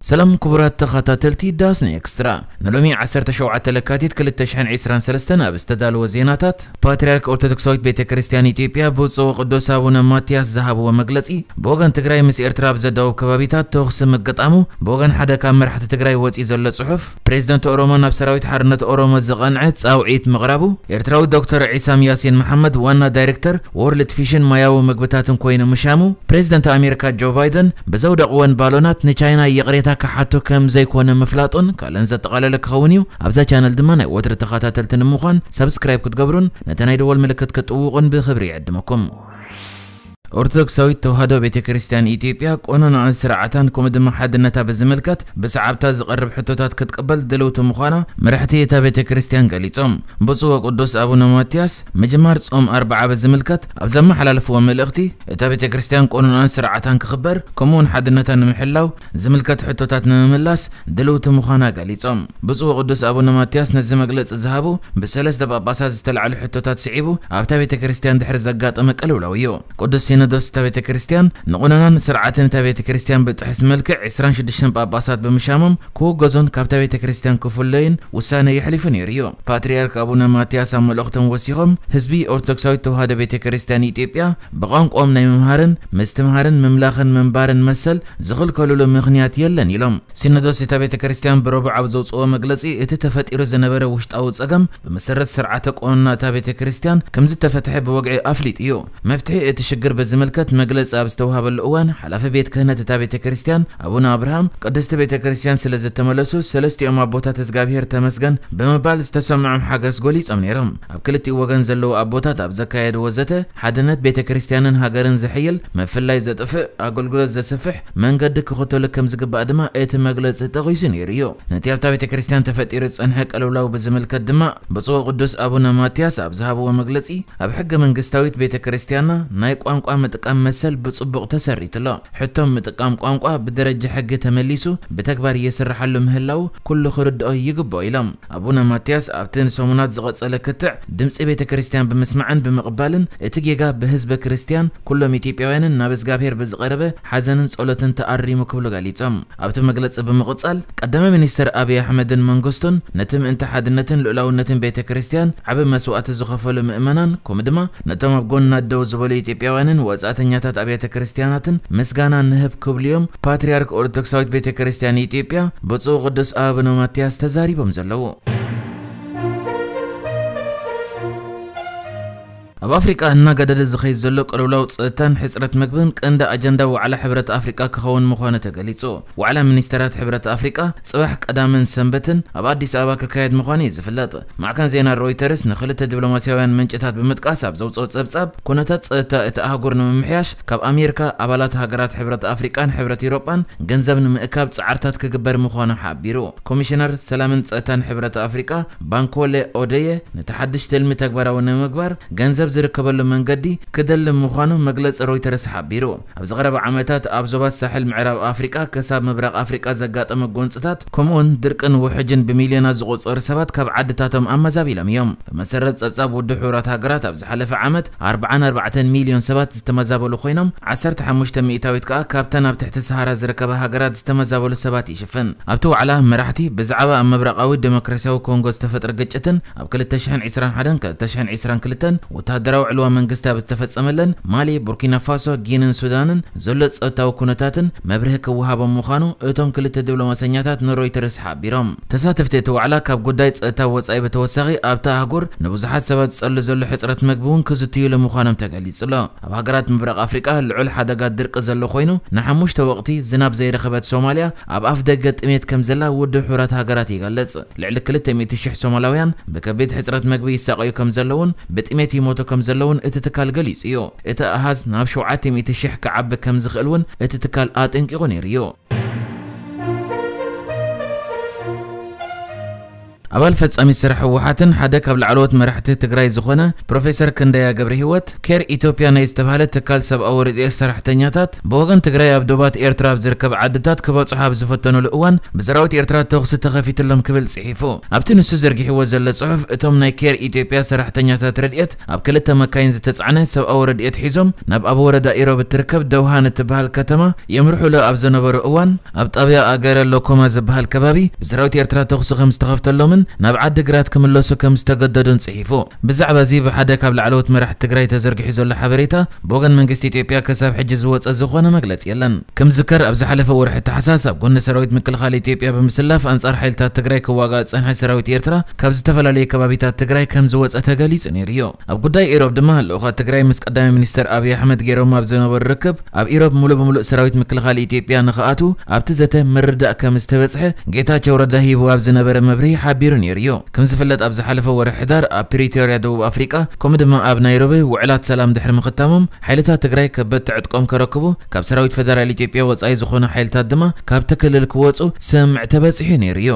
ሰላም ክቡራት ተኸታተልቲ ዳስና ኤክስትራ፣ ንሎሚ ዓሰርተ ሸውዓተ ለካቲት ክልተ ሽሕን ዕስራን ሰለስተን ኣብ ዝተዳለወ ዜናታት፣ ፓትርያርክ ኦርቶዶክሳዊት ቤተ ክርስቲያን ኢትዮጵያ ብፁዕ ወቅዱስ ኣቡነ ማትያስ ዝሃብዎ መግለጺ፣ ብወገን ትግራይ ምስ ኤርትራ ኣብ ዘዳውብ ከባቢታት ተኹሲ ምግጣሙ፣ ብወገን ሓደ ካብ መራሕቲ ትግራይ ወጺኡ ዘሎ ጽሑፍ፣ ፕሬዝደንት ኦሮሞ ናብ ሰራዊት ሓርነት ኦሮሞ ዝቐንዐ ጻውዒት ምቕራቡ፣ ኤርትራዊ ዶክተር ዒሳም ያሲን መሓመድ ዋና ዳይሬክተር ወርልድ ፊሽን ማያዊ ምግብታትን ኮይኑ ምሻሙ፣ ፕሬዝደንት ኣሜሪካ ጆ ባይደን ብዘውደቕወን ባሎናት ንቻይና ይቕሬታ ክሓቱ ከም ዘይኮነ ምፍላጡን ካልእን ዘጠቓለለ ክኸውን እዩ። ኣብዛ ቻነል ድማ ናይ ወትሪ ተኸታተልቲ ንምዃን ሰብስክራይብ ክትገብሩን ነቲ ናይ ደወል ምልክት ክትጥውቑን ብኽብሪ ይዕድመኩም። ኦርቶዶክሳዊት ተዋህዶ ቤተ ክርስቲያን ኢትዮጵያ ቆኖናኣን ስርዓታን ከምኡ ድማ ሓድነታ ብዝምልከት ብሰዓብታ ዝቐርብ ሕቶታት ክትቅበል ድልውቲ ምዃና መራሕቲ እታ ቤተ ክርስቲያን ገሊጾም። ብፁዕ ወቅዱስ ኣቡነ ማትያስ ምጅማር ጾም ኣርብዓ ብዝምልከት ኣብ ዘመሓላለፍዎ መልእኽቲ፣ እታ ቤተ ክርስቲያን ቆኖናኣን ስርዓታን ክኽበር ከምኡውን ሓድነታ ንምሕላው ዝምልከት ሕቶታት ንምምላስ ድልውቲ ምዃና ገሊጾም። ብፁዕ ወቅዱስ ኣቡነ ማትያስ ነዚ መግለጺ ዝሃቡ ብሰለስተ ጳጳሳት ዝተላዕሉ ሕቶታት ስዒቡ ኣብታ ቤተ ክርስቲያን ድሕሪ ዘጋጠመ ቅልውላው እዩ። ቅዱስ ሲኖዶስ እታ ቤተ ክርስቲያን ንቆኖናን ስርዓትን እታ ቤተ ክርስቲያን ብጥሕስ መልክዕ ዕስራን ሽዱሽተን ጳጳሳት ብምሻሞም ክውገዙን ካብታ ቤተ ክርስቲያን ክፍለዩን ውሳነ የሕሊፉ ነይሩ እዩ። ፓትርያርክ ኣቡነ ማትያስ ኣብ መልእኽቶም ወሲኾም፣ ህዝቢ ኦርቶዶክሳዊት ተዋህዶ ቤተ ክርስቲያን ኢትዮጵያ ብቋንቋኦም ናይ ምምሃርን ምስትምሃርን ምምላኽን ምንባርን መሰል ዝኽልከሉሉ ምኽንያት የለን ኢሎም። ሲኖዶስ እታ ቤተ ክርስቲያን ብረቡዕ ኣብ ዘውፅኦ መግለፂ፣ እቲ ተፈጢሩ ዝነበረ ውሽጣዊ ፀገም ብመሰረት ስርዓተ ቆኖና እታ ቤተ ክርስቲያን ከም ዝተፈትሐ ብወግዒ ኣፍሊጡ እዩ። መፍትሒ እቲ ሽግር ብዝምልከት መግለፂ ኣብ ዝተውሃበሉ እዋን፣ ሓላፊ ቤት ክህነት እታ ቤተ ክርስቲያን ኣቡነ ኣብርሃም፣ ቅድስቲ ቤተ ክርስቲያን ስለ ዝተመለሱ ሰለስቲኦም ኣቦታት እግዚኣብሔር ተመስገን ብምባል ዝተሰምዖም ሓገስ ጎሊጾም ነይሮም። ኣብ ክልቲኡ ወገን ዘለዉ ኣቦታት ኣብ ዘካየድዎ ዘተ፣ ሓድነት ቤተ ክርስቲያንን ሃገርን ዝሕይል፣ ምፍላይ ዘጥፍእ፣ ኣገልግሎት ዘስፍሕ መንገዲ ክኽተሉ ከም ዝግባእ ድማ እቲ መግለጺ ጠቒሱ ነይሩ እዩ። ነቲ ኣብታ ቤተ ክርስቲያን ተፈጢሩ ዝጸንሐ ቅልውላው ብዝምልከት ድማ፣ ብፁዕ ቅዱስ ኣቡነ ማትያስ ኣብ ዝሃብዎ መግለጺ፣ ኣብ ሕገ መንግስታዊት ቤተ ክርስቲያንና ናይ ቋንቋ ምጥቃም መሰል ብጽቡቕ ተሰሪቱ ኣሎ። ሕቶ ምጥቃም ቋንቋ ብደረጃ ሕጊ ተመሊሱ ብተግባር እየስርሓሉ ምህላው ኩሉ ክርድኦ ይግብኦ ኢሎም። ኣቡነ ማትያስ ኣብቲ ንሰሙናት ዝቐጸለ ክትዕ ድምጺ ቤተ ክርስቲያን ብምስማዕን ብምቕባልን እቲ ጌጋ ብህዝበ ክርስቲያን ኩሎም ኢትዮጵያውያንን ናብ እግዚኣብሔር ብዝቐረበ ሓዘንን ጸሎትን ተኣሪሙ ክብሉ ገሊጾም። ኣብቲ መግለጺ ብምቕጻል ቀዳማይ ሚኒስትር ኣብይ ኣሕመድን መንግስቱን ነቲ ምእንቲ ሓድነትን ልኡላውነትን ቤተ ክርስቲያን ዓቢ መስዋእቲ ዝኸፈሉ ምእመናን ከምኡ ድማ ነቶም ኣብ ጎንና ደው ዝበሉ ኢትዮጵያውያንን ወጻእተኛታት ኣብያተ ክርስቲያናትን ምስጋና ንህብ ክብሉ እዮም ፓትርያርክ ኦርቶዶክሳዊት ቤተ ክርስቲያን ኢትዮጵያ ብፁዕ ቅዱስ ኣቡነ ማትያስ ተዛሪቦም ዘለዉ። ኣብ ኣፍሪቃ እናገደደ ዝኸይድ ዘሎ ቅልውላው ጸጥታን ሕጽረት መግብን ቀንዲ ኣጀንዳ ዋዕላ ሕብረት ኣፍሪቃ ክኸውን ምዃኑ ተገሊጹ። ዋዕላ ሚኒስተራት ሕብረት ኣፍሪቃ ጽባሕ ቀዳምን ሰንበትን ኣብ ኣዲስ ኣበባ ክካየድ ምዃኑ እዩ ዝፍለጥ። ማዕከን ዜና ሮይተርስ ንኽልተ ዲፕሎማስያውያን ምንጭታት ብምጥቃስ ኣብ ዘውጽኦ ጸብጻብ፣ ኩነታት ጸጥታ እቲ ኣህጉር ንምምሕያሽ ካብ ኣሜሪካ፣ ኣባላት ሃገራት ሕብረት ኣፍሪቃን ሕብረት ኤውሮጳን ገንዘብ ንምእካብ ጻዕርታት ክግበር ምዃኑ ሓቢሩ። ኮሚሽነር ሰላምን ጸጥታን ሕብረት ኣፍሪቃ ባንኮሌ ኦደየ ነቲ ሓድሽ ትልሚ ተግባራዊ ንምግባር ገንዘብ ዝርከበሉ መንገዲ ክደሊ ምዃኑ መግለጺ ሮይተርስ ሓቢሩ። ኣብ ዝቐረበ ዓመታት ኣብ ዞባ ሳሕል ምዕራብ ኣፍሪቃ ክሳብ ምብራቕ ኣፍሪቃ ዘጋጠመ ጎንጽታት ከምኡውን ድርቅን ውሕጅን ብሚልዮናት ዝቑጸሩ ሰባት ካብ ዓድታቶም ኣመዛቢሎም እዮም። ብመሰረት ጸብጻብ ውድብ ሕቡራት ሃገራት ኣብ ዝሓለፈ ዓመት ኣርብዓን ኣርባዕተን ሚልዮን ሰባት ዝተመዛበሉ ኮይኖም ዓሰርተ ሓሙሽተ ሚእታዊት ከኣ ካብተን ኣብ ትሕቲ ሰሃራ ዝርከባ ሃገራት ዝተመዛበሉ ሰባት ይሽፍን። ኣብቲ ዋዕላ መራሕቲ ብዛዕባ ኣብ ምብራቓዊ ዴሞክራሲያዊ ኮንጎ ዝተፈጥረ ግጭትን ኣብ ክልተ ሽሕን ዕስራን ሓደን ክልተ ሽሕን ዕስራን ክልተን ወተሃደራዊ ዕልዋ መንግስቲ ኣብ ዝተፈጸመለን ማሊ፣ ቡርኪና ፋሶ፣ ጊንን ሱዳንን ዘሎ ጸጥታዊ ኩነታትን መብርሂ ክወሃቦም ምዃኑ እቶም ክልተ ዲፕሎማሰኛታት ንሮይተርስ ሓቢሮም። ተሳተፍቲ እቲ ዋዕላ ካብ ጉዳይ ጸጥታ ወጻኢ ብተወሳኺ ኣብታ ኣህጉር ንብዙሓት ሰባት ዝጸሉ ዘሎ ሕጽረት መግቢ እውን ክዝትይሉ ምዃኖም ተገሊጹ ኣሎ። ኣብ ሃገራት ምብራቕ ኣፍሪቃ ልዑል ሓደጋ ድርቂ ዘሎ ኮይኑ፣ ንሓሙሽተ ወቕቲ ዝናብ ዘይረኸበት ሶማልያ ኣብ ኣፍ ደገ ጥሜት ከም ዘላ ውድብ ሕቡራት ሃገራት ይገልጽ። ልዕሊ ክልተ ሚእቲ ሽሕ ሶማላውያን ብከቢድ ሕጽረት መግቢ ይሳቐዩ ከም ዘለውን ብጥሜት ይሞቱ ከም ዘለውን እቲ ትካል ገሊጹ እዩ። እቲ ኣሃዝ ናብ ሸውዓተ ሚእቲ ሽሕ ክዓቢ ከም ዝኽእል እውን እቲ ትካል ኣጠንቂቑ ነይሩ እዩ። ኣባል ፈጻሚ ስራሕ ህወሓትን ሓደ ካብ ላዕለዎት መራሕቲ ትግራይ ዝኾነ ፕሮፌሰር ክንደያ ገብረ ህይወት፣ ኬር ኢትዮጵያ ናይ ዝተባህለ ትካል ሰብኣዊ ረድኤት ሰራሕተኛታት ብወገን ትግራይ ኣብ ዶባት ኤርትራ ኣብ ዝርከብ ዓድታት ክበጽሑ ኣብ ዝፈተኑሉ እዋን ብሰራዊት ኤርትራ ተኹሲ ተኸፊትሎም ክብል ጽሒፉ። ኣብቲ ንሱ ዘርጊሕዎ ዘሎ ጽሑፍ፣ እቶም ናይ ኬር ኢትዮጵያ ሰራሕተኛታት ረድኤት ኣብ ክልተ መካይን ዝተጻዕነ ሰብኣዊ ረድኤት ሒዞም ናብ ኣብ ወረዳ ኢሮብ እትርከብ ደውሃን እትበሃል ከተማ የምርሑሉ ኣብ ዝነበሩ እዋን፣ ኣብ ጣብያ ኣገረ ሎኮማ ዝበሃል ከባቢ ብሰራዊት ኤርትራ ተኹሲ ከም ዝተኸፍተሎምን ናብ ዓዲ ግራት ክምለሱ ከም ዝተገደዱን ጽሒፉ። ብዛዕባ እዚ ብሓደ ካብ ላዕለዎት መራሕቲ ትግራይ ተዘርጊሑ ዘሎ ሓበሬታ ብወገን መንግስቲ ኢትዮጵያ ክሳብ ሕጂ ዝወጸ ዝኾነ መግለጺ የለን። ክምዝከር ኣብ ዝሓለፈ ወርሒ ታሕሳስ ኣብ ጎኒ ሰራዊት ምክልኻል ኢትዮጵያ ብምስላፍ ኣንጻር ሓይልታት ትግራይ ክዋጋእ ዝጸንሐ ሰራዊት ኤርትራ ካብ ዝተፈላለዩ ከባቢታት ትግራይ ከም ዝወጸ ተገሊጹ ነይሩ እዩ። ኣብ ጉዳይ ኢሮብ ድማ ልኡኻት ትግራይ ምስ ቀዳማይ ሚኒስተር ኣብይ ኣሕመድ ገይሮም ኣብ ዝነበሩ ርክብ ኣብ ኢሮብ ሙሉእ ብሙሉእ ሰራዊት ምክልኻል ኢትዮጵያ ንኽኣትዉ ኣብቲ ዘተ ምርዳእ ከም ዝተበጽሐ ጌታቸው ረዳ ሂቡ ኣብ ዝነበረ መብርሂ ሓቢሩ ነይሩ እዩ። ከም ዝፍለጥ ኣብ ዝሓለፈ ወርሒ ሕዳር ኣብ ፕሪቶርያ ደቡብ ኣፍሪቃ ከምኡ ድማ ኣብ ናይሮቢ ውዕላት ሰላም ድሕሪ ምኽታሞም ሓይልታት ትግራይ ከበድቲ ዕጥቆም ከረክቡ ካብ ሰራዊት ፌደራል ኢትዮጵያ ወጻኢ ዝኾኑ ሓይልታት ድማ ካብቲ ክልል ክወጹ ስምምዕ ተበጺሑ ነይሩ እዩ።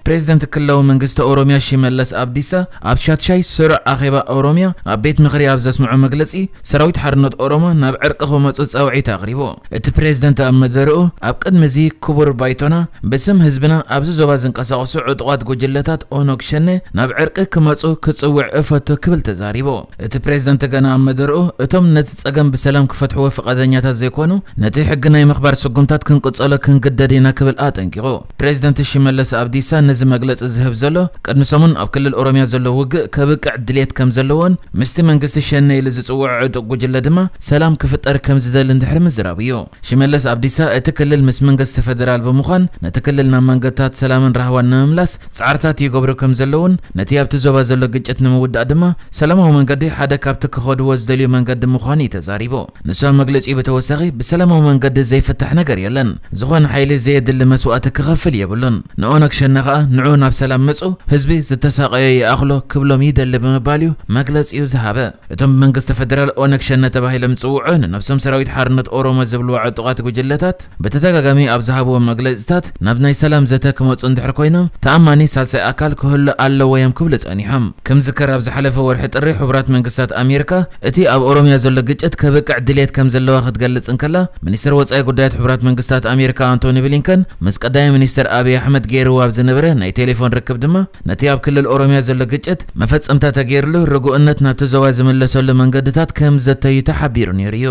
ፕሬዝደንት ክልላዊ መንግስቲ ኦሮሚያ ሽመለስ ኣብዲሳ ኣብ ሻትሻይ ስሩዕ ኣኼባ ኦሮሚያ ኣብ ቤት ምኽሪ ኣብ ዘስምዖ መግለጺ፣ ሰራዊት ሓርነት ኦሮሞ ናብ ዕርቂ ክመጹ ጻውዒት ኣቕሪቡ። እቲ ፕሬዝደንት ኣብ መደርኡ፣ ኣብ ቅድሚ እዚ ክቡር ባይቶና ብስም ህዝብና ኣብዚ ዞባ ዝንቀሳቐሱ ዕጡቓት ጉጅለታት ኦነግ ሸኔ ናብ ዕርቂ ክመጹ ክጽውዕ እፈቱ ክብል ተዛሪቡ። እቲ ፕሬዝደንት ገና ኣብ መደርኡ፣ እቶም ነቲ ጸገም ብሰላም ክፈትሕዎ ፍቓደኛታት ዘይኮኑ፣ ነቲ ሕጊ ናይ ምኽባር ስጉምታት ክንቅጸሎ ክንግደድ ኢና ክብል ኣጠንቂቑ። ፕሬዝደንት ሽመለስ ኣብዲሳ ነዚ መግለጺ ዝህብ ዘሎ፣ ቅድሚ ሰሙን ኣብ ክልል ኦሮሚያ ዘሎ ውግእ ከብቅዕ ድሌት ከም ዘለዎን፣ ምስቲ መንግስቲ ሸኔ ኢሉ ዝጽውዖ ዕጡቕ ጉጅለ ድማ ሰላም ክፍጠር ከም ዝደሊ እንድሕሪ ምዝራቡ እዩ። ሽመለስ ኣብዲሳ፣ እቲ ክልል ምስ መንግስቲ ፌደራል ብምዃን፣ ነቲ ክልል ናብ መንገድታት ሰላምን ራህዋን ንምምላስ ጻዕርታት ይገብሩ ከም ዘለውን፣ ነቲ ኣብቲ ዞባ ዘሎ ግጭት ንምውዳእ ድማ ሰላማዊ መንገዲ ሓደ ካብቲ ክኸድዎ ዝደልዩ መንገዲ ምዃኑ እዩ ተዛሪቡ። ንሱ ኣብ መግለጺኡ ብተወሳኺ፣ ብሰላማዊ መንገዲ ዘይፍታሕ ነገር የለን። ዝኾነ ሓይሊ ዘየድሊ መስዋእቲ ክኸፍል የብሉን። ንኦነግ ሸነ ከኣ፣ ንዑ ናብ ሰላም ምጹ፣ ህዝቢ ዝተሳቐዮ ይኣኽሎ ክብሎም ይደሊ ብምባል እዩ መግለጺኡ ዝሃበ። እቶም ብመንግስቲ ፌደራል ኦነግ ሸነ ተባሂሎም ዝጽውዑ ንነብሶም ሰራዊት ሓርነት ኦሮሞ ዝብልዎ ዕጡቓት ጉጅለታት፣ ብተደጋጋሚ ኣብ ዝሃብዎ መግለጺታት፣ ናብ ናይ ሰላም ዘተ ክመጹ እንድሕር ኮይኖም፣ ተኣማኒ ሳልሳይ ኣካል ክህሉ ኣለዎ እዮም ክብሉ ጸኒሖም። ክምዝከር፣ ኣብ ዝሓለፈ ወርሒ ጥሪ፣ ሕቡራት መንግስታት ኣሜሪካ እቲ ኣብ ኦሮሚያ ዘሎ ግጭት ከብቅዕ ድሌት ከም ዘለዋ ክትገልጽ እንከላ፣ ሚኒስተር ወጻኢ ጉዳያት ሕቡራት መንግስታት ኣሜሪካ ኣንቶኒ ብሊንከን ምስ ቀዳማይ ሚኒስተር ኣብይ ኣሕመድ ገይርዎ ኣብ ዝነበረ ናይ ቴሌፎን ርክብ ድማ፣ ነቲ ኣብ ክልል ኦሮሚያ ዘሎ ግጭት መፈጸምታ ተገይርሉ፣ ርጉእነት ናብቲ ዞባ ዝምለሰሉ መንገድታት ከም ዘተዩ ተሓቢሩ ነይሩ እዩ።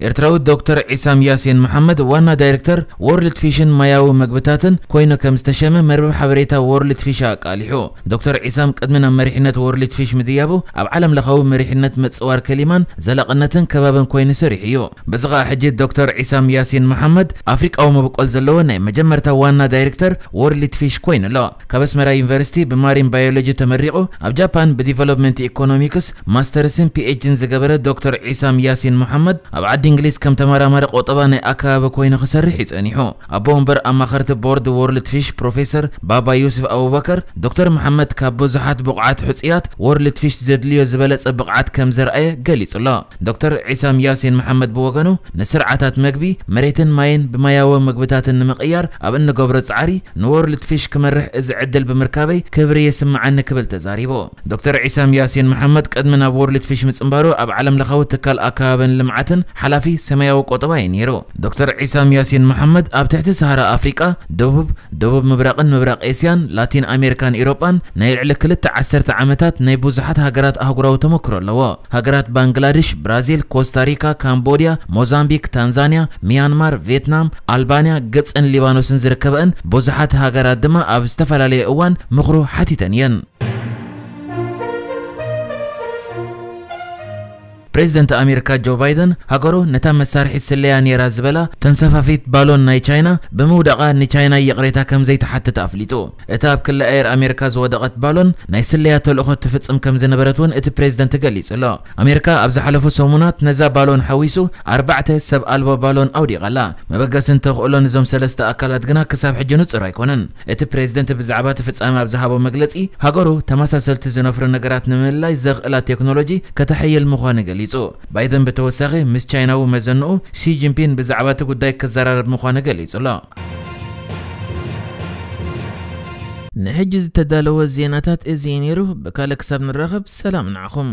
ኤርትራዊ ዶክተር ዒሳም ያሲን መሓመድ ዋና ዳይሬክተር ወርልድ ፊሽን ማያዊ መግብታትን ኮይኑ ከም ዝተሸመ መርበብ ሓበሬታ ወርልድ ፊሽ ኣቃሊሑ። ዶክተር ዒሳም ቅድሚ ናብ መሪሕነት ወርልድ ፊሽ ምድያቡ ኣብ ዓለም ለኻዊ መሪሕነት ምጽዋር ከሊማን ዘላቕነትን ከባብን ኮይኑ ሰሪሑ እዩ። በዚ ኸኣ ሕጂ ዶክተር ዒሳም ያሲን መሓመድ ኣፍሪቃዊ መበቆል ዘለዎ ናይ መጀመርታ ዋና ዳይሬክተር ወርልድ ፊሽ ኮይኑ ኣሎ። ካብ ኣስመራ ዩኒቨርሲቲ ብማሪን ባዮሎጂ ተመሪቑ ኣብ ጃፓን ብዲቨሎፕመንት ኢኮኖሚክስ ማስተርስን ፒኤችዲን ዝገበረ ዶክተር ዒሳም ያሲን መሓመድ ኣብ ዓዲ እንግሊዝ ከም ተመራማሪ ቆጠባ ናይ ኣከባቢ ኮይኑ ክሰርሕ እዩ ጸኒሑ። ኣቦ ወንበር ኣማኸርቲ ቦርድ ወርልድ ፊሽ ፕሮፌሰር ባባ ዩስፍ ኣቡበከር፣ ዶክተር መሓመድ ካብ ብዙሓት ብቑዓት ሕጹያት ወርልድ ፊሽ ዘድልዮ ዝበለጸ ብቕዓት ከም ዘርኣየ ገሊጹ ኣሎ። ዶክተር ዒሳም ያሲን መሓመድ ብወገኑ፣ ንስርዓታት መግቢ፣ መሬትን ማይን ብማያዊ መግብታትን ንምቕያር ኣብ እንገብሮ ጻዕሪ ንወርልድ ፊሽ ክመርሕ እዚ ዕድል ብምርካበይ ክብሪ ይስምዓኒ ክብል ተዛሪቡ። ዶክተር ዒሳም ያሲን መሓመድ ቅድሚ ናብ ወርልድ ፊሽ ምጽንባሩ ኣብ ዓለም ለኻዊ ትካል ኣከባብን ልምዓትን ሓላፊ ሰማያዊ ቆጠባ እዩ ነይሩ። ዶክተር ዒሳም ያሲን መሓመድ ኣብ ትሕቲ ሰሃራ ኣፍሪቃ፣ ደቡብ፣ ደቡብ ምብራቕን ምብራቕ ኤስያን፣ ላቲን ኣሜሪካን ኢሮጳን ናይ ልዕሊ ክልተ ዓሰርተ ዓመታት ናይ ብዙሓት ሃገራት ኣህጉራዊ ተመክሮ ኣለዎ። ሃገራት ባንግላዴሽ፣ ብራዚል፣ ኮስታሪካ፣ ካምቦድያ፣ ሞዛምቢክ፣ ታንዛንያ፣ ሚያንማር፣ ቪየትናም፣ ኣልባንያ፣ ግብጽን ሊባኖስን ዝርከበእን ብዙሓት ሃገራት ድማ ኣብ ዝተፈላለየ እዋን ምኽሩ ሓቲተን እየን። ፕሬዚደንት ኣሜሪካ ጆ ባይደን፣ ሃገሩ ነታ መሳርሒት ስለያ ነይራ ዝበላ ተንሳፋፊት ባሎን ናይ ቻይና ብምውዳቓ ንቻይና ይቕሬታ ከም ዘይትሓትት ኣፍሊጡ። እታ ኣብ ክሊ ኣየር ኣሜሪካ ዝወደቐት ባሎን ናይ ስለያ ተልእኾ ትፍጽም ከም ዝነበረት እውን እቲ ፕሬዚደንት ገሊጹ ኣሎ። ኣሜሪካ ኣብ ዝሓለፉ ሰሙናት ነዛ ባሎን ሓዊሱ ኣርባዕተ ሰብ ኣልቦ ባሎን ኣውዲቓ ኣላ። መበገስን ተኽእሎን እዞም ሰለስተ ኣካላት ግና ክሳብ ሕጂ ንጹር ኣይኮነን። እቲ ፕሬዚደንት ብዛዕባ እቲ ፍጻመ ኣብ ዝሃቦ መግለጺ፣ ሃገሩ ተመሳሰልቲ ዝነፍሩ ነገራት ንምልላይ ዘኽእላ ቴክኖሎጂ ከተሐይል ምዃኑ ገሊጹ። ባይደን ብተወሳኺ ምስ ቻይናዊ መዘንኡ ሺ ጂንፒን ብዛዕባ እቲ ጉዳይ ክዘራረብ ምዃኑ ገሊጹ ኣሎ። ንሕጂ ዝተዳለወ ዜናታት እዚ እዩ ነይሩ። ብካልእ ክሳብ ንራኸብ ሰላም ንዓኹም።